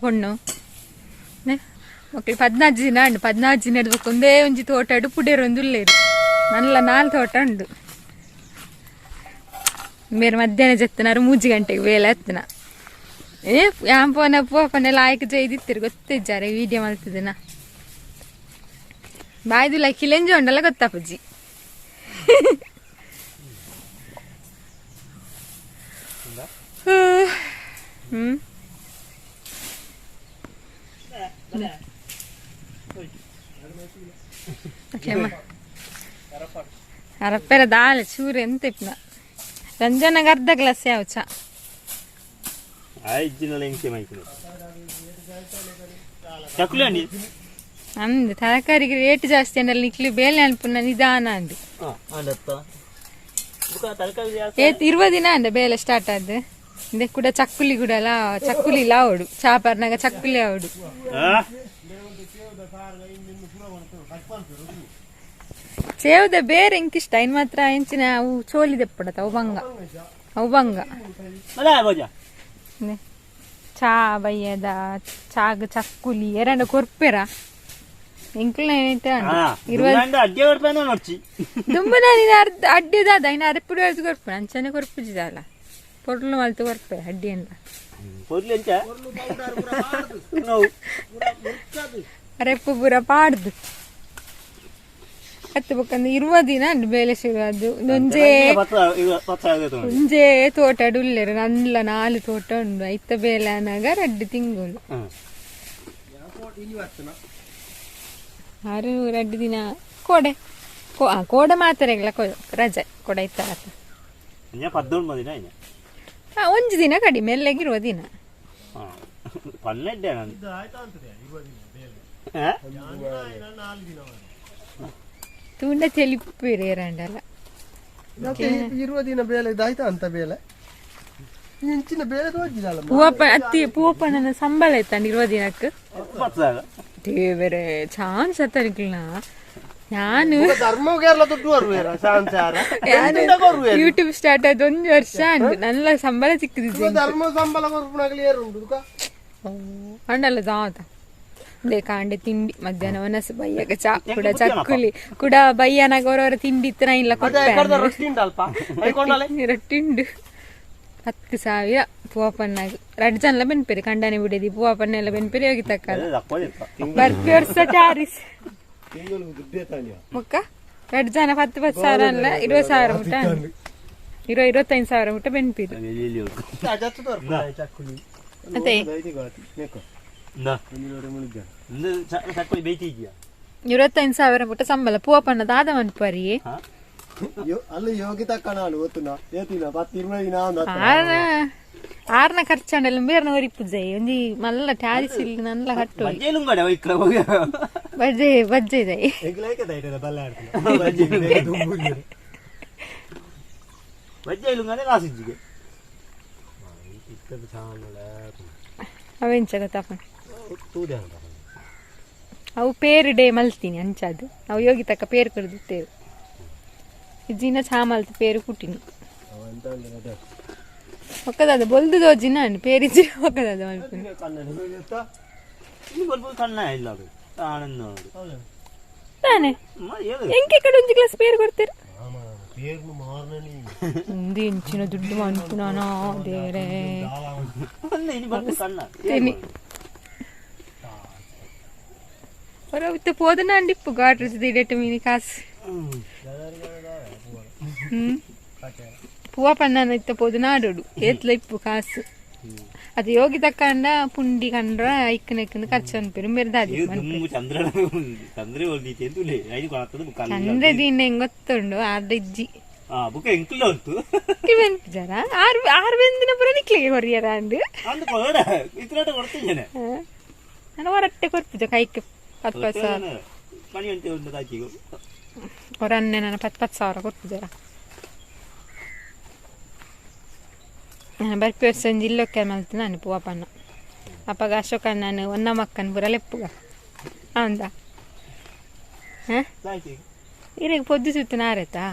ಪೊಣ್ಣು ಓಕೆ 14 ದಿನ ಉಂಡು 14 ದಿನ ಒಂದೇ ಒಂಜಿ ತೋಟ ಪುಡೇರೊಂದುಲ್ಲೇರು ನಲ್ಲ ನಾಲ್ ತೋಟ ಉಂಡು ಬೇರೆ ಮಧ್ಯಾಹ್ನ ಜತ್ತನಾರು 3 ಗಂಟೆಗೆ ಬೇಲೆ ಹತ್ತನ ಏ ಯಾನ್ ಪೋನ ಪೋಪನೆ ಲಾಯ್ಕ್ ಜೈದಿತ್ತಿರು ಗೊತ್ತಿದ್ದಾರೆ ವೀಡಿಯೋ ಮಲ್ತಿದ್ದನ ಬಾಯ್ದುಲ ಕಿಲೆಂಜಿ ಉಂಡಲ್ಲ ಗೊತ್ತಪ್ಪಜ್ಜಿ ಹ್ಮ್ ಅರಪ್ಪೆರ ದಾಲ ಚೂರು ಎಂತ ಇಪ್ನ ರಂಜನಾಗ ಅರ್ಧ ಗ್ಲಾಸ್ ಯಾವ ಚಾ ಅಂದ್ ತರಕಾರಿಗೆ ರೇಟ್ ಜಾಸ್ತಿ ಅಂಡಲ್ಲ ನಿಕ್ಲಿ ಬೇಲೆ ಅನ್ಪುನ ನಿಧಾನ ಅಂದು ಏತ್ 20 ದಿನ ಅಂದ ಬೇಲೆ ಸ್ಟಾರ್ಟ್ ಆದ್ ಇಂದೆ ಕೂಡ ಚಕ್ಕುಲಿ ಕೂಡ ಅಲ್ಲ ಚಕ್ಕುಲಿ ಇಲ್ಲ ಅವಡು ಚಾಪರ್ನಾಗ ಚಕ್ಕುಲಿ ಅವಡು ಸೇವದ ಬೇರೆ ಇಂಕಿಷ್ಟ ಇನ್ ಮಾತ್ರ ಎಂಚಿನ ಅವು ಚೋಲಿ ದೆಪ್ಪಡತ ಅವು ಬಂಗ ಅವು ಬಂಗ ಚಾ ಬಯ್ಯದ ಚಾಗ ಚಕ್ಕುಲಿ ಎರಡು ಕೊರ್ಪೆರ ಎಂಕ್ಲ ದುಂಬು ನಾನು ಅರ್ಧ ಅಡ್ಡಿದಾದ ಇನ್ನು ಅರಪುಡಿ ಅರ್ಧ ಕೊರ್ಪೆ ಅಂಚನೆ ಕೊರ್ಪುಜಿದಲ್ಲ ಪೊರ್ಲು ಮಲ್ತು ಕೊರ್ಪೆ ಅಡ್ಡಿಯಿಂದ ಅರೆಪ್ಪು ಪೂರ ಪಾಡ್ದು ಹತ್ತು ಬೊಕ್ಕಂದು 20 ದಿನ ಬೇಲೆ ಶುರು ಅದು ಒಂಜೇ ಒಂಜೇ ತೋಟ ಉಲ್ಲೇರು ನಲ್ಲ 4 ತೋಟ ಉಂಡು ಐತ ಬೇಲೆ ಅನಾಗ 2 ತಿಂಗಳು 6 2 ದಿನ ಕೋಡೆ ಕೋಡೆ ಮಾತ್ರ ರಜೆ ಕೊಡೆ ಇತ್ತಾರ ಒಂಜಿ ದಿನ ಕಡಿಮೆ ಎಲ್ಲಗಿರುವ ದಿನ ತೂಂಡ ಚೆಲಿಪ್ಪು ಏರಂಡಲ್ಲ 20 ದಿನ ಬೇಲೆ ಇದಾಯ್ತಾ ಅಂತ ಬೇಲೆ ಇಂಚಿನ ಬೇಲೆ ತೋಜಿದಲ್ಲ ಪೂವಪ್ಪ ಅತ್ತಿ ಪೂವಪ್ಪನ ಸಂಬಳ ಇತ್ತಾಂಡ 20 ದಿನಕ್ಕೆ ದೇವರೇ ಚಾನ್ಸ್ ಅತ್ತನಿಕ್ಲನ ನಾನು ಯೂಟ್ಯೂಬ್ ಸ್ಟಾರ್ಟ್ ಆದ 1 ವರ್ಷ ಅಂದು ನನ್ನ ಸಂಬಳ ಸಿಕ್ಕಿದ್ದು ಅಂಡಲ್ಲ ದಾದ ಕಾಂಡೆ ತಿಂಡಿ ಮಧ್ಯಾಹ್ನ ಒನಸು ಬಯ್ಯಗ ಚಾ ಕೂಡ ಚಕ್ಕುಲಿ ಕೂಡ ಬಯ್ಯನಾಗ ಅವರವರ ತಿಂಡಿ ಇತ್ತು ನಾ ಇಲ್ಲ ಕೊಟ್ಟೆ ರೊಟ್ಟಿ ಉಂಡು 10,000 ಪೂವಪ್ಪನಾಗ 2 ಜನ ಬೆನ್ಪೇರಿ ಕಂಡನೆ ಬಿಡದಿ ಪೂವಪ್ಪನ್ನೆಲ್ಲ ಬೆನ್ಪೇರಿ ಹೋಗಿ ತಕ್ಕಲ್ಲ ಬರ್ಪಿ ವರ್ಷ ಚಾರಿಸ್ ಮುಕ್ಕ 2 ಜನ 10 10 ಸಾವಿರ ಅಲ್ಲ 20 ಸಾವಿರ ಮುಟ್ಟ 20 25 ಸಾವಿರ ಮುಟ್ಟ ಬೆನ್ಪಿರು ಅದೇ 25 ಸಾವಿರ ಮುಟ್ಟ ಸಂಬಳ ಪೂವಪ್ಪನ ದಾದ ಮನ್ಪರಿ ಆರ್ನ ಖರ್ಚಾಂಡಲ್ಲ ಬೇರ್ನ ಒರಿಪುಜೈ ಒಂಜಿ ಮಲ್ಲ ಟ್ಯಾರಿಸ್ ಇಲ್ಲಿ ನಲ್ಲ ಕಟ್ಟು ಬಜ್ಜೆ ಬಜ್ಜೆ ಇದೆ ಅವೆಂಚ ಗೊತ್ತಪ್ಪ ಅವು ಪೇರು ಡೇ ಮಲ್ತೀನಿ ಅಂಚಾದು ಅವು ಯೋಗಿ ತಕ್ಕ ಪೇರು ಕೊಡ್ದಿತ್ತೇವೆ ಇಜ್ಜಿನ ಚಾ ಮಲ್ತು ಪೇರು ಕುಟ್ಟಿನಿ ಒಕ್ಕದಾದ ಬೊಲ್ದು ದೋಜಿನ ಪೇರಿಜ್ಜಿ ಒಕ್ಕದಾದ ಮಲ್ಪಿನಿ ತಾನೆ ಎಂಕೆ ಕಡೆ ಒಂಜಿ ಗ್ಲಾಸ್ ಪೇರು ಕೊಡ್ತೀರ ಒಂದು ಇಂಚಿನ ದುಡ್ಡು ಅನ್ಪುನಾನ ದೇವರೇ ಹೊರ ಪೋದನ ಅಂಡಿಪ್ಪು ಗಾಡ್ರಿಸ್ ದಿಡೆಟ್ ಮೀನಿ ಕಾಸು ಪೂವ ಪಣ್ಣನ ಇತ್ತ ಪೋದು ನಾಡೋಡು ಏತ್ಲ ಇಪ್ಪು ಕಾಸು ಅದು ಯೋಗಿ ತಕ್ಕಂಡ ಪುಂಡಿ ಕಂಡ್ರ ಐಕ್ಕನ ಐಕ್ಕನ ಖರ್ಚು ಅನ್ಪಿರು ಮೆರ್ದಾದಿ ಚಂದ್ರ ದಿನ ಹೆಂಗ್ ಗೊತ್ತುಂಡು ಅರ್ಧ ಇಜ್ಜಿ ಆರು ಆರು ಬೆಂದಿನ ಪುರ ನಿಕ್ಲಿಗೆ ಕೊರಿಯರ ಅಂದು ನಾನು ಹೊರಟ್ಟೆ ಕೊರ್ಪುಜ ಕೈಕ್ 10 10 ಸಾವಿರ ಹೊರನ್ನೆ ನಾನು 10 10 ಸಾವಿರ ಕೊರ್ಪುಜರ ನಾನು ಬರ್ಪಿ ವರ್ಷ ಒಂಜಿ ಇಲ್ಲೊಕ್ಕೆ ಮಲ್ತು ನಾನು ಪೂವಪ್ಪನ ಅಪ್ಪಗ ಅಶೋಕ ನಾನು ಒನ್ನ ಮಕ್ಕನ್ ಪೂರ ಲೆಪ್ಪುಗ ಹೌದಾ ಹಾಂ ಇರೆಗ್ ಪೊದ್ದು ಸುತ್ತು ನಾರೆತಾ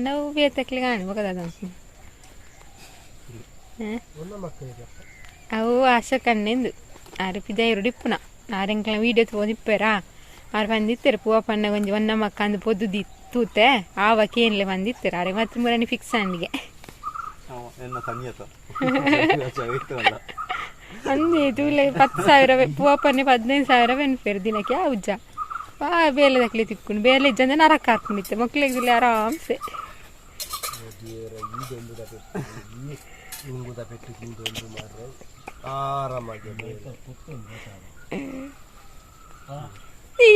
ನಾವು ಬೇತಕ್ಲಿ ಕಾಣಿ ಬೊಕದಾದ ಅವು ಅಶೋಕಣ್ಣೆಂದು ಆರು ಪಿದಾಯಿರು ಡಿಪ್ಪುನ ಆರೆಂಕ್ಲ ವೀಡಿಯೋ ತೋದಿಪ್ಪೇರಾ ಆರು ಬಂದಿತ್ತಾರೆ ಪೂವ ಪಣ್ಣ ಒಂಜಿ ಒನ್ನ ಮಕ್ಕ ಅಂದು ಪೊದ್ದು the ತೂತೆ ಆವ ಕೇನ್ಲೆ ಬಂದಿತ್ತಾರೆ ಆರೆ ಮತ್ತೆ ಮುರನಿ ಫಿಕ್ಸ್ ಅಂಡಿಗೆ ಅಂದೆ ತೂಲೆ 10,000 ಪೂವ ಪನ್ನೆ 15,000 ಬೆನ್ಪೇರು ದಿನಕ್ಕೆ ಉಜ್ಜ ಬಾ ಬೇಲೆ ದಕ್ಲೆ ತಿಕ್ಕೊಂಡು ಬೇಲೆ ಇಜ್ಜಂದ್ರೆ ನರಕ ಹಾಕೊಂಡಿತ್ತೆ ಮಕ್ಳಿಗೆ ಆರಾಮ್ಸೆ.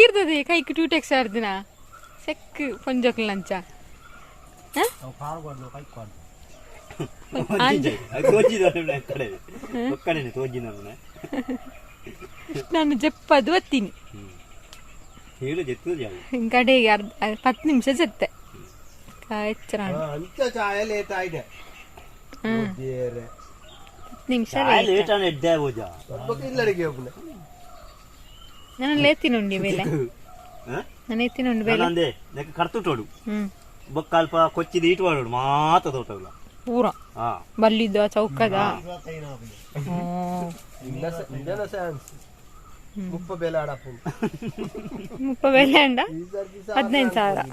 ಇರ್ತದೆ ಕೈಕ್ ಟೂಟೆಕ್ಸ್ ಆರ್ದಿನ ಸೆಕ್ ಪೊಂಜೋಕ್ಲ ಲಂಚ ನಾನು ಜಪ್ಪದು ಒತ್ತೀನಿ ಕಡೆಗೆ ಅರ್ಧ 10 ನಿಮಿಷ ಜೊತೆ ಎಚ್ಚರ ನಿಮಿಷ ನಾನು ಲೇತಿನುಂಡಿ ಬೇಲೆ ನಾನು ಎತ್ತಿನುಂಡು ಬೇಲೆ ಕರ್ತುಟೋಡು ಬೊಕ್ಕಲ್ಪ ಕೊಚ್ಚಿದ ಈಟು ಮಾಡೋಡು ಮಾತ ತೋಟಲ್ಲ ಪೂರ ಬಲ್ಲಿದ ಚೌಕದ ಮುಪ್ಪ ಬೇಲೆ ಆಡಪ್ಪ ಮುಪ್ಪ ಬೇಲೆ ಅಂಡ 15,000.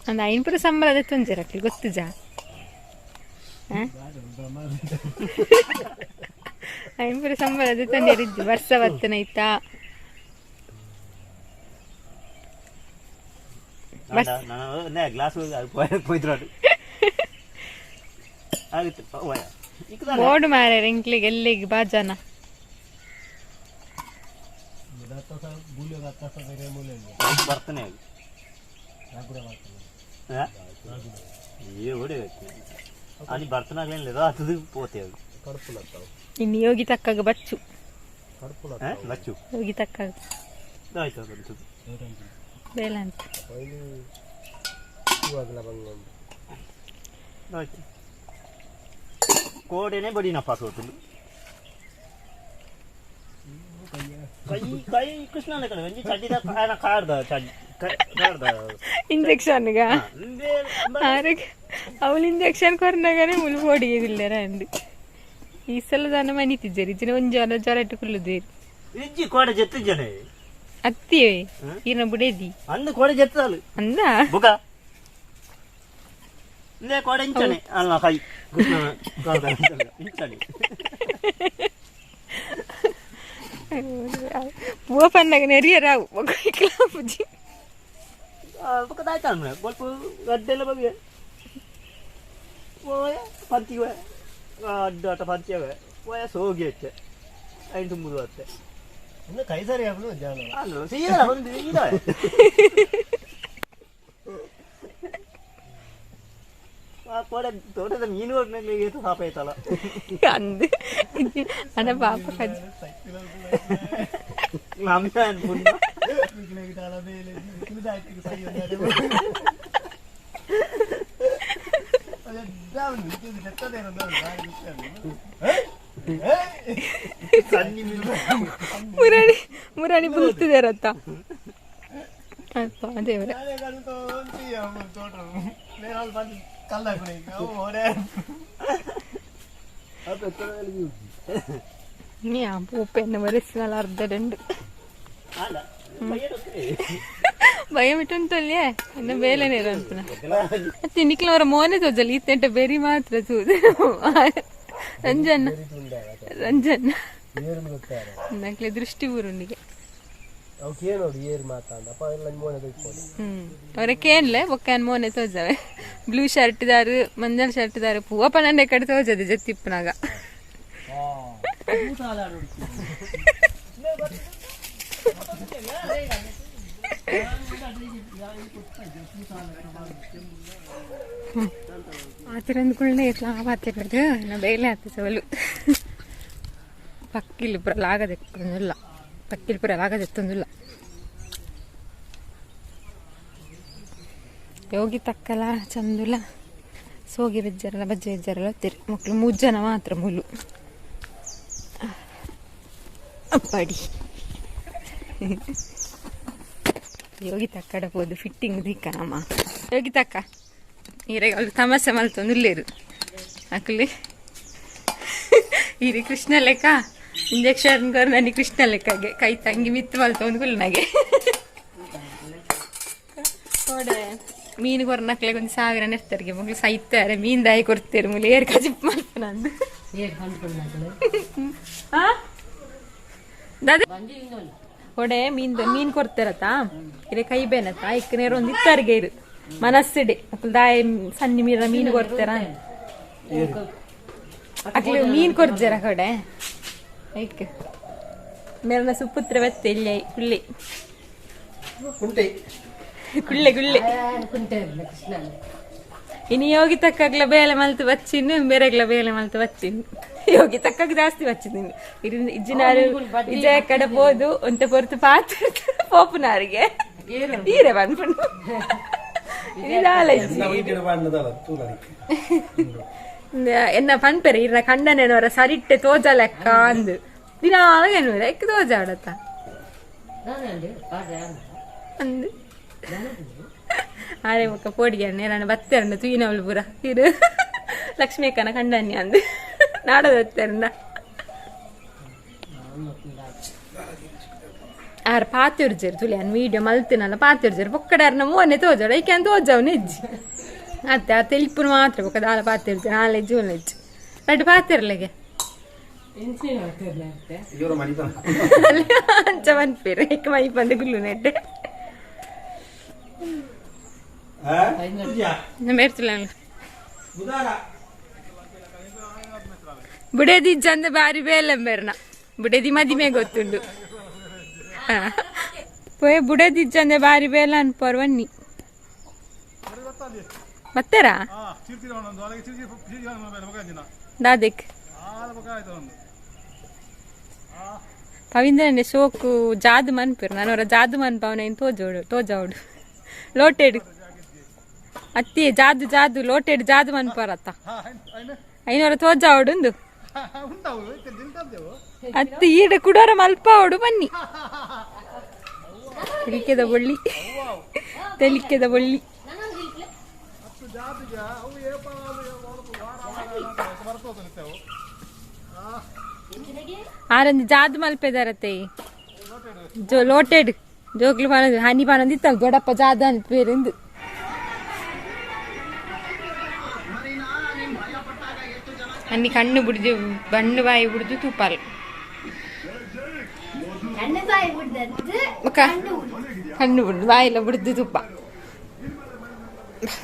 ಅಂದ ಐನ್ಪುರ ಸಂಬಳ ಅದೇ ತೊಂಜರಕ್ಲಿ ಗೊತ್ತುಜ ಐನ್ಪುರ ಸಂಬಳ ಅದೇ ತೊಂದರೆ ವರ್ಷ ಬತ್ತನೈತಾ ಬೋರ್ಡ್ ಮಾರ್ರೆ ಎಂಕ್ಲಿಗೆ ಎಲ್ಲಿಗೆ ಬಾಜಾನ ಇನ್ನು ಯೋಗಿ ತಕ್ಕಾಗ ಬಚ್ಚು ಯೋಗಿ ತಕ್ಕಾಗ ಬೇಲ ಅಂತ ಕೋಡೆನೆ ಬಡಿನಪ್ಪ ಸೋತುಂಡು ಕೈ ಕೈ ಕೃಷ್ಣನ ಕಡೆ ಒಂಜಿ ಚಡ್ಡಿದ ಕಾರಣ ಕಾರ್ದ ಚಡ್ಡಿ ಕಾರ್ದ ಇಂಜೆಕ್ಷನ್ ಗ ಅವಳು ಇಂಜೆಕ್ಷನ್ ಕೊರ್ನಾಗನೆ ಮುಲು ಪೋಡಿಗೆದಿಲ್ಲರ ಅಂದು ಈ ಸಲ ದಾನ ಮನಿತಿಜ್ಜರಿ ಇಜ್ಜಿನ ಒಂಜಿ ಜ್ವರ ಜ್ವರ ಇಟ್ಟುಕೊಳ್ಳುದೇರಿ ಇಜ್ಜಿ ಕೋಡೆ ಜೆತ್ತಿಜ್ಜನೆ ಅತ್ತಿಯೇ ಈರ್ನ ಬುಡೇದಿ ಅಂದು ಕೋಡೆ ಜೆತ್ತಾಲು ಅಂದ ಬುಕ ಲೇ ಕೋಡೆ ಇಂಚನೆ ಅಲ್ಲ ಕೈ ಕೃಷ್ಣನ ಕಾರ್ದ ಇಂಚನೆ ಪೂವ ಪನ್ನಗ ನೆರಿಯ ರಾವು ಒಕ್ಕ ಪುಜಿ ಬೊಕ ದಾಯ್ತಾನ ಬೊಲ್ಪ ಗಡ್ಡೆಲ್ಲ ಬಗ್ಗೆ ಓಯ ಪಂತಿ ಅಡ್ಡ ಆಟ ಪಂಚಿಯವೆ ಓಯ ಸೋಗಿ ಹೆಚ್ಚೆ ಐನ್ ತುಂಬುದು ಅತ್ತೆ ಕೈ ಸರಿ ಅಲ್ಲ ಸೀದಾ ಒಂದು ಸೀದಾ ಆ ಕೋಡೆ ತೋಟದ ಮೀನು ಏತು ಪಾಪ ಐತಲ್ಲ ಅಂದು ಅಣ್ಣ ಪಾಪ ಕಜ್ಜಿ ನಮ್ಮ ಅನ್ಪುಣ್ಣ ಮುರಾಣಿ ಮುರಾಣಿ ಬುಲ್ತಿದಾರತ್ತ ಅಪ್ಪ ದೇವರೇ ഞാൻ പൂപ്പ എന്നെ വരസിനാൾ അർദ്ധ ಭಯ ಬಿಟ್ಟು ಎನ್ನ ಬೇಲೆನೇ ಅನ್ಪುನ ಮತ್ತೆ ನಿಕ್ಲ ಅವರ ಮೋನೆ ತೋಜಲ್ ಈತೆಂಟ ಬೆರಿ ಮಾತ್ರ ಚೂದು ರಂಜನ್ ರಂಜನ್ ನಕ್ಲೆ ದೃಷ್ಟಿ ಊರುಂಡಿಗೆ ಅವರ ಕೇನ್ಲೆ ಬೊಕ್ಕ ಮೋನೆ ತೋಜವೆ ಬ್ಲೂ ಶರ್ಟ್ ದಾರು ಮಂಜಲ್ ಶರ್ಟ್ ದಾರು ಪೂವ ಪನ್ನಂಡೆ ಕಡೆ ತೋಜದೆ ಜತ್ತಿಪ್ಪನಾಗ ಆತಿರಂದ್ಕೊಳ್ಳೆ ಇట్లా ಪಾತಿರೋದು ನಾ ಬೇಲೆ ಆತ ಸವಲು ಪಕ್ಕಿಲ್ ಪೂರ ಲಾಗದೆತ್ತೊಂದುಲ್ಲ ಪಕ್ಕಿಲ್ ಪೂರ ಲಾಗದೆತ್ತೊಂದುಲ್ಲ ಯೋಗಿ ತಕ್ಕಲ ಚಂದುಲ ಸೋಗಿ ಬೆಜ್ಜರಲ್ಲ ಬಜ್ಜೆ ಬೆಜ್ಜರಲ್ಲ ತಿರು ಮಕ್ಕಳು ಮೂರು ಜನ ಮಾತ್ರ ಮುಲು. ಅಪ್ಪಾಡಿ ಯೋಗಿತಕ್ಕಡ ಪೋದು ಫಿಟ್ಟಿಂಗ್ ದಿಕ್ಕನಮ್ಮ. ಯೋಗಿತಕ್ಕ ಈರೆಗೆ ಅವ್ಳು ತಮಾಷೆ ಮಲ್ತೊಂದು ಉಲ್ಲೇರು ಅಕ್ಲಿ. ಈರಿ ಕೃಷ್ಣ ಲೆಕ್ಕ ಇಂಜೆಕ್ಷನ್ ನನಗೆ ಕೃಷ್ಣ ಲೆಕ್ಕಗೆ ಕೈ ತಂಗಿ ಮಿತ್ತು ಮಲ್ತೊಂದು ಕುಲ್ನಾಗೆ. ಕೋಡೆ ಮೀನು ಕೊರ್ನಕ್ಲೆಗ್ ಒಂದು 1000 ನೆಡ್ತಾರಿಗೆ ಮೊಗ್ಲು ಸೈತಾರೆ. ಮೀನ್ ದಾಯಿ ಕೊಡ್ತೇರು ಮುಲಿ ಏರ್ ಕಜಿಪ್ ಮಲ್ಪನಂದು. ಆ ದಾದ ಕೊಡೆ ಮೀನ್ ಮೀನ್ ಕೊಡ್ತಾರತ ಇರೆ ಕೈ ಬೇನತ ಇಕ್ಕ ನೇರ ಒಂದು ಇತ್ತಾರಿಗೆ ಇರು ಮನಸ್ಸಿಡೆ ಅಕ್ಲು ದಾಯ ಸಣ್ಣ ಮೀರ ಮೀನು ಕೊಡ್ತಾರ. ಅಕ್ಲು ಮೀನ್ ಕೊರ್ಜರ ಕೊಡೆ ಐಕ್ ಮೇರನ ಸುಪುತ್ರ ಬತ್ತೆ ಇಲ್ಲಿ ಕುಳ್ಳಿ. ಕುಂಟೆ. ಕುಳ್ಳೆ ಕುಳ್ಳೆ. ಇನ್ನು ಯೋಗಿ ತಕ್ಕಾಗ್ಲ ಬೇಲೆ ಮಲ್ತು ಬಚ್ಚಿನ್ನು, ಬೇರೆಗ್ಲ ಬೇಲೆ ಮಲ್ತು ಬಚ್ಚಿನ್ನು. ಯೋಗಿ ತಕ್ಕಾಗ ಜಾಸ್ತಿ ಬಚ್ಚಿದ್ದೀನಿ. ಇಜ್ಜಿನಾರು ವಿಜಯ ಕಡೆ ಪೋದು ಒಂತೆ ಪೊರ್ತು ಪಾತ್ರ ಪೋಪುನಾರಿಗೆ ಈರೆ ಪನ್ಪುಂಡು. ಎನ್ನ ಪನ್ಪೆರೆ ಇರ್ನ ಕಂಡನೇನವರ ಸರಿಟ್ಟೆ ತೋಜಲೆಕ್ಕ ಅಂದು ದಿನ ಎನ್ನುವರ ಎಕ್ ತೋಜಾಡತ್ತ ಅಂದು. ಆರೆ ಬೊಕ್ಕ ಪೋಡಿಗೆ ನಾನು ಬತ್ತೆರಣ್ಣ ತೂಯಿನವಳು ಪೂರ ಇರು ಲಕ್ಷ್ಮೀ ಅಕ್ಕನ ಕಂಡನ್ಯ ಅಂದು ನಾಡದ ಬತ್ತೆರಣ್ಣ. ಆರ್ ಪಾತಿರ್ಜೆರ್ ತುಲಿ ಅನ್ ವೀಡಿಯೋ ಮಲ್ತಿನಲ್ಲ ಪಾತಿರ್ಜೆರ್ ಬೊಕ್ಕಡಾರ್ನ ಮೋನೆ ತೋಜಾಡ ಐಕೆ ಅಂತ ತೋಜಾವ್ ನೆಜ್ಜಿ ಅತ್ತೆ ಆ ತೆಲಿಪುನ ಮಾತ್ರ. ಬೊಕ್ಕ ದಾಲ ಪಾತಿರ್ಜೆ ನಾಳೆ ಜೂನ್ ಹೆಜ್ಜಿ ರಡ್ಡು ಪಾತಿರ್ಲೆಗೆ ಅಂಚ ಮನ್ಪೇರು ಏಕ ಮೈ ಬಂದು ಗುಲ್ಲು ನೆಡ್ಡೆ ಬುಡೇದಿ ಚಂದ ಬಾರಿ ಬೇಲಂಬೆರ್ನ ಬುಡೇದಿ ಮದಿಮೆ ಗೊತ್ತುಂಡು. ಪೋಯ್ ಬುಡೇದಿ ಚಂದ ಬಾರಿ ಬೇಲ ಅನ್ಪೋರ್ ಬನ್ನಿ ಬತ್ತರಾ ದಾದೆಕ್ ಪವಿಂದ್ರನೆ ಶೋಕು ಜಾದು ಮನ್ಪೇರು ನಾನು ಜಾದು ಮನ್ಪವನ ತೋಜೋಡು ತೋಜಾವಡು ಲೋಟೆಡ್ ಅತ್ತಿ ಜಾದು ಜಾದು ಲೋಟೆಡ್ ಜಾದು ಮನ್ಪರತ್ತ ಐನೂರ ತೋಜಾವಡುಂದು ಅತ್ತಿ ಈಡ ಕುಡೋರ ಮಲ್ಪಾವಡು ಬನ್ನಿ. ತೆಲಿಕೆದ ಬೊಳ್ಳಿ ತೆಲಿಕೆದ ಬೊಳ್ಳಿ. ಆರೊಂದು ಜಾದು ಮಲ್ಪೆದಾರತ್ತೆ ಜೋ ಲೋಟೆಡ್ ಜೋಗ್ಲು ಪಾನ ಹನಿ ಪಾನೊಂದು ಇತ್ತಲ್ಲ ದೊಡ್ಡಪ್ಪ ಜಾದ ಅನ್ಪೇರಿಂದು. ಅన్ని ಕಣ್ಣು ಬುಡ್ದು ಬಣ್ಣು ಬಾಯಿ ಬುಡ್ದು ತೂಪಾಲ್ ಕಣ್ಣು ಬುಡ್ದು ಬಾಯಿಲ ಬುಡ್ದು ತುಪ್ಪ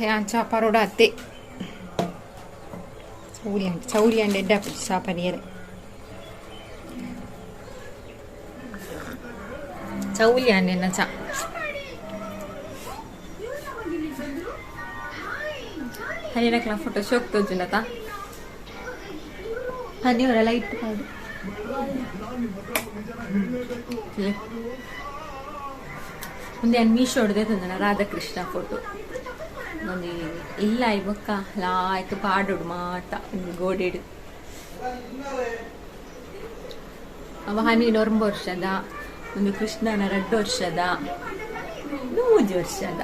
ಯಾನ್ ಚಾಪರೋಡ ಅತ್ತೆ ಚೌಲಿ ಚೌಲಿ ಅಂಡ್ ಎಡ್ಡ ಚಾಪರಿಯರೆ ಚೌಲಿ ಅಂಡ್ ಚಾ ಹನಿನಕ್ಲ ಫೋಟೋ ಶೋಕ್ ತೋಜುಂಡತ ಹನಿ ಅವರ ಲೈಟ್ ಪಾಡು ಮುಂದೆ ಅನ್ ಮೀಶೋ ಹೊಡೆದೆ ತಂದನ ರಾಧಾಕೃಷ್ಣ ಫೋಟೋ ಒಂಜಿ ಇಲ್ಲ ಈ ಬೊಕ್ಕ ಲಾಯ್ಕ್ ಪಾಡೋಡು ಮಾತ ಒಂಜಿ ಗೋಡೆಡು. ಅವ ಹನಿ ಒರ್ಂಬ ವರ್ಷದ ಒಂದು ಕೃಷ್ಣನ 2 ವರ್ಷದ 3 ವರ್ಷದ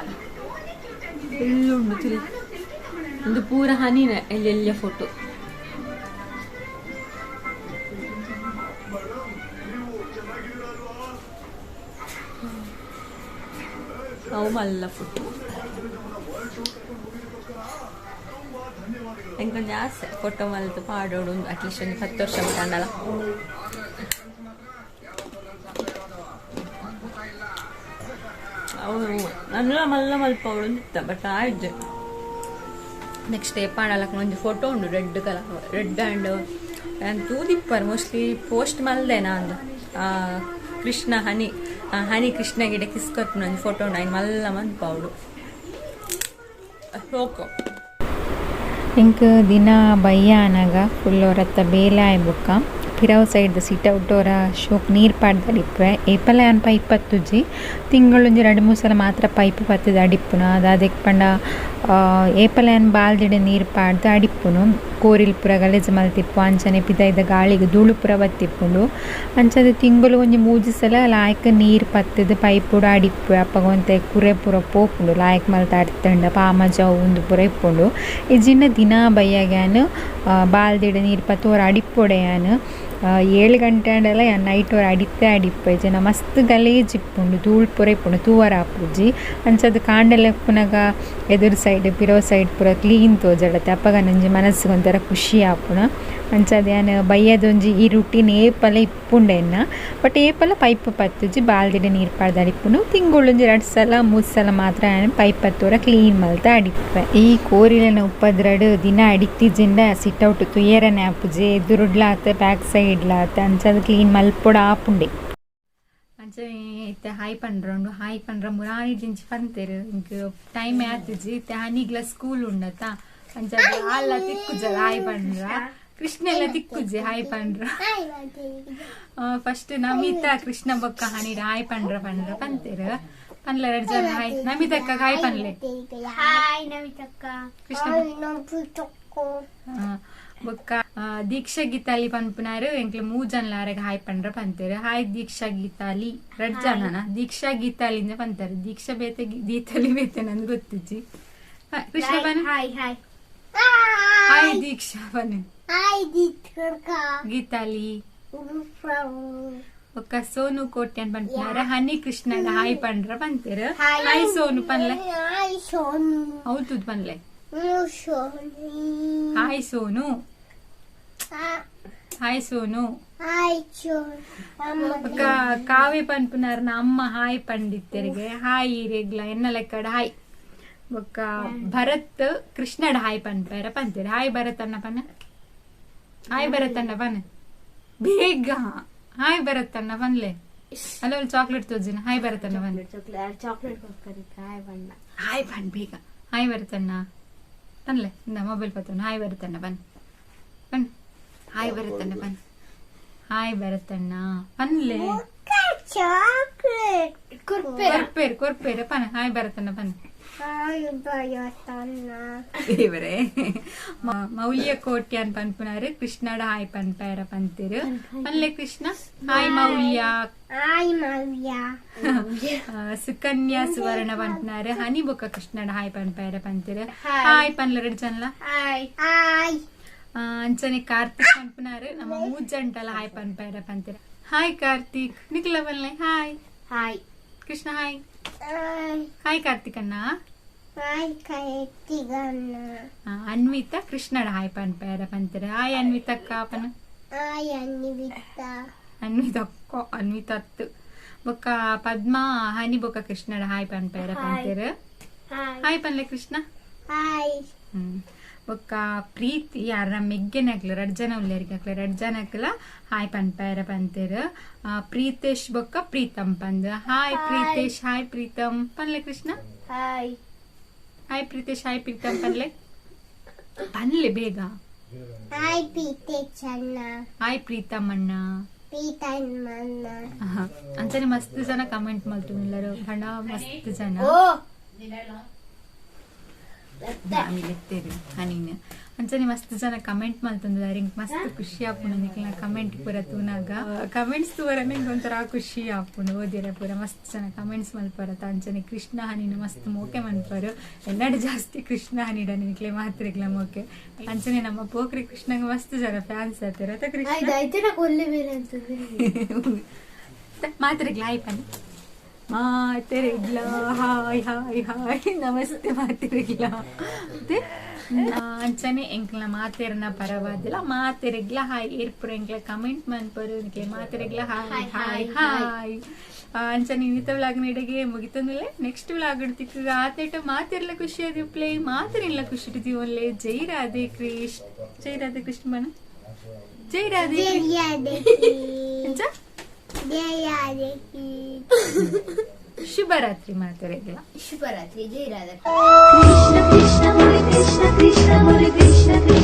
ಎಲ್ಲುಂಡು ತುಲಿ ಒಂದು ಪೂರ ಹನಿನ ಎಲ್ಲೆಲ್ಲ ಫೋಟೋ. ಅವು ಮಲ್ಲ ಫೋಟೋ ಎಂಕೊಂಜಿ ಆಸೆ ಫೋಟೋ ಮಲ್ತು ಪಾಡೋಡು ಅಟ್ಲೀಸ್ಟ್ ಒಂದು 10 ವರ್ಷ ಮುಟ್ಟಾಂಡಲ. ಅವು ನನ್ನ ಮಲ್ಲ ಮಲ್ಪವಳು ಇತ್ತ ಬಟ್ ಆಯ್ತು. ನೆಕ್ಸ್ಟ್ ಡೇ ಪಾಡಲಕ್ಕ ಒಂಜಿ ಫೋಟೋ ಉಂಡು ರೆಡ್ ಕಲರ್ ರೆಡ್ ಆ್ಯಂಡ್ ನಾನು ತೂದಿಪ್ಪರ್ ಮೋಸ್ಟ್ಲಿ ಪೋಸ್ಟ್ ಮಲ್ದೆ ನಾನು ಕೃಷ್ಣ ಹನಿ ಹನಿ ಕೃಷ್ಣ ಗಿಡ ಕಿಸ್ ಕೊರ್ಪುನ ಒಂಜಿ ಫೋಟೋ ಉಂಡು ಐನ್ ಮಲ್ಲ ಮನ್ಪಾವಡು ಓಕೆ. ಎಂಕ್ ದಿನ ಬಯ್ಯ ಆನಗ ಫುಲ್ ಹೊರತ್ತ ಬೇಲೆ ಆಯ್ ಬೊಕ್ಕ ಪಿರವು ಸೈಡ್ ಸಿಟ್ ಔಟ್ ಒರ ಶೋಕ್ ನೀರ್ ಪಾಡ್ದ್ ಅಡಿಪ್ಪೆ ಏಪಲ ಯಾನ್ ಪೈಪ್ ಪತ್ತುಜಿ ತಿಂಗಳೊಂಜಿ ರಡ್ಡ್ ಮೂಜಿ ಸಲ ಮಾತ್ರ ಪೈಪ್ ಪತ್ತುದು ಅಡಿಪ್ಪುನ ದಾದೆಕ್ ಪಂಡ ಏಪಲ ಯಾನ್ ಬಾಲ್ದಿಡ್ ನೀರ್ ಪಾಡ್ದ್ ಅಡಿಪ್ಪುನು ಕೋರಿಲ್ ಪೂರ ಗಲೇಜ್ ಮಲ್ತಿಪ್ಪು ಅಂಚನೆ ಪಿದಾಯ್ದ ಗಾಳಿಗ್ ಧೂಳು ಪೂರ ಬತ್ತಿಪ್ಪುಂಡು ಅಂಚಾದ್ ತಿಂಗೊಲು ಒಂಜಿ ಮೂಜಿ ಸಲ ಲಾಯ್ಕ್ ನೀರ್ ಪತ್ತುದು ಪೈಪುಡು ಅಡಿಪ್ಪೆ ಅಪಗ ಒಂತೆ ಕುರೆ ಪೂರ ಪೋಪುಂಡು ಲಾಯ್ಕ್ ಮಲ್ತ್ ಅಡ್ತುಂಡ ಪಾಮಜವು ಉಂದು ಪೂರ ಇಪ್ಪುಂಡು ಇಜ್ಜಿಂಡ ದಿನ ಬಯ್ಯಗ್ ಯಾನ್ ಬಾಲ್ದಿಡ್ ನೀರ್ ಪತ್ತ್ ಒರ ಅಡಿಪ್ಪೊಡೆ ಯಾನ್ 7 ಗಂಟೆ ಆಂಡಲ ಯಾನ್ ನೈಟ್ ಒರ ಅಡಿತ್ತೆ ಅಡಿಪ್ಪೆ ಇಜ್ಜಿಂಡ ಮಸ್ತ್ ಗಲೇಜ್ ಇಪ್ಪುಂಡು ಧೂಳು ಪೂರ ಇಪ್ಪುಂಡು ತೂವರ ಆಪುಜಿ ಅಂಚಾದ್ ಕಾಂಡೆಲ ಉಪ್ಪುನಗ ಎದುರು ಸೈಡ್ ಪಿರವು ಸೈಡ್ ಪೂರ ಕ್ಲೀನ್ ತೋಜಡತ್ತೆ ಅಪಗ ಒಂಜಿ ಮನಸ್ಸಿಗೆ ಒಂಥರ ಖುಷಿ ಆಪುಂಡು ಅಂಚಾದ್ ಯಾನ್ ಬಯ್ಯದೊಂಜಿ ಈ ರುಟೀನ್ ಏಪಲ ಇಪ್ಪುಂಡು ಎನ್ನ ಬಟ್ ಏಪಲ ಪೈಪ್ ಪತ್ತುಜಿ ಬಾಲ್ದಿಡ್ ನೀರ್ ಪಾಡ್ದ್ ಅಡಿಪ್ಪುಂಡು ತಿಂಗೊಳೊಂಜಿ 2 ಸಲ 3 ಸಲ ಮಾತ್ರ ಯಾನ್ ಪೈಪ್ ಪತ್ತುವರ ಕ್ಲೀನ್ ಮಲ್ತ್ ಅಡಿಪ್ಪೆ ಈ ಕೋರಿಲೆನ ಉಪದ್ರಡ್ ದಿನ ಅಡಿತ್ತಿಜಿಂಡ ಸಿಟ್ ಔಟ್ ತುಯೆರನೆ ಆಪುಜಿ ಎದುರುಡ್ಲಾತ್ ಬ್ಯಾಕ್ ಸೈಡ್ಲಾತ್ ಅಂಚಾದ್ ಕ್ಲೀನ್ ಮಲ್ಪೊಡು ಆಪುಂಡೆ ಅಂಚನೆ ಇತ್ತೆ ಹಾಯ್ ಪಂಡ್ರೊಂಡು ಹಾಯ್ ಪಂಡ್ರ ಮುರಾನಿ ದಿಂಚಿ ಪಂತೆರ್ ಇಂಕ್ ಟೈಮ್ ಆತಿಜಿ ಇತ್ತೆ ಹನಿಗ್ಲ ಸ್ಕೂಲ್ ಉಂಡತ ಅಂಚಾದ್ ಆಲ್ಲ ತಿಕ್ಕುಜರ ಹಾಯ್ ಪಂಡ್ರ ಕೃಷ್ಣ ಎಲ್ಲ ತಿಕ್ಕುಜಿ ಹಾಯ್ ಪಂಡ್ರ ಫಸ್ಟ್ ನಮಿತಾ ಕೃಷ್ಣ ಬೊಕ್ಕ ಹನಿಡ ಹಾಯ್ ಪಂಡ್ರ ಪಂಡ್ರ ಪಂತೆರ್ ಪನ್ಲ ಎರಡು ಜನ ಹಾಯ್ ನಮಿತಕ್ಕ ಹಾಯ್ ಪನ್ಲೆ ಹಾಯ್ ನಮಿತಕ್ಕ ಕೃಷ್ಣ ಬೊಕ್ಕ ದೀಕ್ಷಾ ಗೀತಾಲಿ ಪನ್ಪುನಾರು ಎಂಕ್ಲೆ ಮೂರು ಜನ ಆರೆಗ್ ಹಾಯ್ ಪಂಡ್ರ ಪಂತೆರ್ ಹಾಯ್ ದೀಕ್ಷಾ ಗೀತಾಲಿ ರಡ್ಡ್ ಜನನ ದೀಕ್ಷಾ ಗೀತಾಲಿಂದ ಪಂತಾರೆ ದೀಕ್ಷಾ ಬೇತೆ ಗೀತಾಲಿ ಬೇತೆ ನಂದು ಗೊತ್ತಿಜ್ಜಿ ಕೃಷ್ಣ ಪನ್ hi hi hi ದೀಕ್ಷಾ ಪನ್ ಹಾಯ್ ದೀಕ್ಷಾ ಗೀತಾಲಿ ಬೊಕ್ಕ ಸೋನು ಕೋಟ್ಯಾನ್ ಪನ್ಪುನಾರು ಹನಿ ಕೃಷ್ಣ ಹಾಯ್ ಪಂಡ್ರ ಪಂತೆರ್ ಹಾಯ್ ಸೋನು ಪನ್ಲೆ ಹಾಯ್ ಸೋನು ಹೌದು ಪನ್ಲೆ Sonu hi Sonu hi Sonu hi Sonu ಬೊಕ್ಕ ಕಾವ್ಯ ಪನ್ಪುನಾರ್ನ ಅಮ್ಮ ಹಾಯ್ ಪಂಡಿತ್ತೆರಿಗೆ ಹಾಯ್ ಇರೆಗ್ಲ ಎನ್ನ ಲೆಕ್ಕಡ್ ಹಾಯ್ ಬೊಕ್ಕ ಭರತ್ ಕೃಷ್ಣಡ್ ಹಾಯ್ ಪನ್ಪೇರ ಪಂತೆರ್ ಹಾಯ್ ಭರತ್ ಅಣ್ಣ ಪನ್ನ ಹಾಯ್ ಭರತ್ ಅಣ್ಣ ಪನ್ನ ಬೇಗ ಹಾಯ್ ಭರತ್ ಅಣ್ಣ ಪನ್ಲೆ ಅಲ್ಲ ಒಂದು ಚಾಕ್ಲೇಟ್ ತೋಜಿನ ಹಾಯ್ ಭರತ್ ಅಣ್ಣ ಪನ್ ಚಾಕ್ಲೇಟ್ ಕೊಡ್ತಾರೆ ಹಾಯ್ ಬಣ್ಣ ಹಾಯ್ ಪನ್ ಬೇಗ ಹಾಯ್ ಭರತ್ ಅಣ್ಣ ಪನ್ಲೆ ಇಂದ ಮೊಬೈಲ್ ಪತ್ತೊಂಡು ಹಾಯ್ ಭರತ್ ಅಣ್ಣ ಪನ್ ಪನ್ ಹಾಯ್ ಭರತ್ ಅಣ್ಣ ಪನ್ ಹಾಯ್ ಭರತ್ ಅಣ್ಣ ಪನ್ಲೆ ಚಾಕ್ಲೇಟ್ ಕೊರ್ಪೇರು ಕೊರ್ಪೇರು ಪನ್ ಹಾಯ್ ಭರತ್ ಅಣ್ಣ ಪನ್ ಹಾಯ್ ಭರತಣ್ಣ ದೇವರೇ ಮೌಲ್ಯ ಕೋಟ್ಯಾನ್ ಪನ್ಪುನಾರು ಕೃಷ್ಣಡ ಹಾಯ್ ಪನ್ಪೇರ ಪಂತಿರು ಪನ್ಲೆ ಕೃಷ್ಣ ಹಾಯ್ ಮೌಲ್ಯ ಹಾಯ್ ಮೌಲ್ಯ ಸುಕನ್ಯಾ ಸುವರ್ಣ ಪನ್ಪುನಾರು ಹನಿ ಬೊಕ್ಕ ಕೃಷ್ಣಡ ಹಾಯ್ ಪನ್ಪೇರ ಪಂತಿರು ಹಾಯ್ ಪನ್ಲ ಎರಡು ಜನಲ ಹಾಯ್ ಹಾಯ್ ಅಂಚನೆ ಕಾರ್ತಿಕ್ ಪನ್ಪುನಾರು ನಮ್ಮ ಮೂರ್ ಜಂಟಲ ಹಾಯ್ ಪನ್ಪೇರ ಪಂತಿರು ಹಾಯ್ ಕಾರ್ತಿಕ್ ನಿಖಿಲ ಪನ್ಲೆ hi hi Krishna hi hi hi Karthik ಅಣ್ಣ ಹಾಯ್ ಕಾರ್ತಿಕ್ ಅಣ್ಣ ಅನ್ವಿತಾ ಕೃಷ್ಣಡ ಹಾಯ್ ಪನ್ಪೇರ ಪಂತಿರು ಹಾಯ್ ಅನ್ವಿತಕ್ಕ ಪನ್ ಹಾಯ್ ಅನ್ವಿತಾ ಅನ್ವಿತಕ್ಕ ಅನ್ವಿತತ್ತು ಬೊಕ್ಕ ಪದ್ಮ ಹನಿ ಬೊಕ್ಕ ಕೃಷ್ಣಡ ಹಾಯ್ ಪನ್ಪೇರ ಪಂತಿರು ಹಾಯ್ ಹಾಯ್ ಪನ್ಲೆ ಕೃಷ್ಣ ಹಾಯ್ ಬೊಕ್ಕ ಪ್ರೀತಿ ಯಾರ ಮೆಗ್ಗೆನಕ್ಲು ರಡ್ಡ್ ಜನ ಉಲ್ಲೇರಿಗೆ ಅಕ್ಲು ರಡ್ಡ್ ಜನಕ್ಲ ಹಾಯ್ ಪನ್ಪೇರ ಪಂತೆರ್ ಪ್ರೀತೇಶ್ ಬೊಕ್ಕ ಪ್ರೀತಮ್ ಪಂದ್ ಹಾಯ್ ಪ್ರೀತೇಶ್ ಹಾಯ್ ಪ್ರೀತಮ್ ಪನ್ಲೆ Krishna hi hi Pritesh hi Preetham ಪನ್ಲೆ ಪನ್ಲೆ ಬೇಗ ಹಾಯ್ ಪ್ರೀತೇಶ್ ಅಣ್ಣ ಹಾಯ್ ಪ್ರೀತಮ್ ಅಣ್ಣ ಪ್ರೀತಮ್ ಅಣ್ಣ ಅಂಚನೆ ಮಸ್ತ್ ಜನ ಕಮೆಂಟ್ ಮಲ್ತುಂಡ್ಲರು ಬಣ್ಣ ಮಸ್ತ್ ಜನ ಆಮೇಲೆ ಎತ್ತೇರು ಹನೀನ್ ಅಂಚನೆ ಮಸ್ತ್ ಜನ ಕಮೆಂಟ್ ಮಲ್ತೊಂದುಲ್ಲೆರ್ ಎಂಕ್ ಮಸ್ತ್ ಖುಷಿ ಆಪುಂಡು ನಿಕ್ಲೆನ ಕಮೆಂಟ್ ಪೂರ ತೂನಾಗ ಕಮೆಂಟ್ಸ್ ತೂವರನೆ ಎಂಕ್ ಒಂಥರ ಖುಷಿ ಆಪುಂಡು ಓದಿರ ಪೂರ ಮಸ್ತ್ ಜನ ಕಮೆಂಟ್ಸ್ ಮಲ್ಪರತ ಅಂಚನೆ ಕೃಷ್ಣ ಹನಿನ ಮಸ್ತ್ ಮೋಕೆ ಮನ್ಪರು ಎನ್ನಡ ಜಾಸ್ತಿ ಕೃಷ್ಣ ಹನಿಡ ನಿಕ್ಲೆ ಮಾತ್ರೆಗ್ಲ ಮೋಕೆ ಅಂಚನೆ ನಮ್ಮ ಪೋಕ್ರಿ ಕೃಷ್ಣಂಗ್ ಮಸ್ತ್ ಜನ ಫ್ಯಾನ್ಸ್ ಆತೆರ್ ಅತ ಕೃಷ್ಣ ಮಾತ್ರೆಗ್ಲ ಹಾಯ್ ಪನ್ನಿ ಮಾತೆರೆಗ್ಲ hi hi hi ನಮಸ್ತೆ ಮಾತೆರೆಗ್ಲ ಮತ್ತೆ ಅಂಚನೆ ಎಂಕ್ಲ ಮಾತೆರ್ನ ಪರವಾದಿಲ್ಲ ಮಾತೆರೆಗ್ಲ ಹಾಯ್ ಏರ್ಪುರ ಎಂಕ್ಲ ಕಮೆಂಟ್ ಮನ್ಪರು ಎಂಕ್ಲೆ ಮಾತೆರೆಗ್ಲ hi hi hi ಅಂಚನೆ ಇನ್ನಿತ ವ್ಲಾಗ್ ನೀಡಿಗೆ ಮುಗಿತಂದಿಲ್ಲ ನೆಕ್ಸ್ಟ್ ವ್ಲಾಗ್ ತಿಕ್ಕ ಆತೇಟ ಮಾತೆರ್ಲ ಖುಷಿ ಆದಿಪ್ಲೆ ಮಾತೆರೆಲ್ಲ ಖುಷಿ ಇಟ್ಟಿದ್ದೀವಲ್ಲೇ ಜೈ ರಾಧೆ ಕೃಷ್ಣ ಜೈ ರಾಧೆ ಕೃಷ್ಣ ಬಣ್ಣ ಜೈ ರಾಧೆ ಅಂಚ ಶುಭರಾತ್ರಿ ಮಾತೆರೆಗ್ಲ ಶುಭರಾತ್ರಿ ಜೈ ರಾಧಾ ಕೃಷ್ಣ ಕೃಷ್ಣ ಮುರಿ ಕೃಷ್ಣ ಕೃಷ್ಣ ಮುರಿ ಕೃಷ್ಣ ಕೃಷ್ಣ.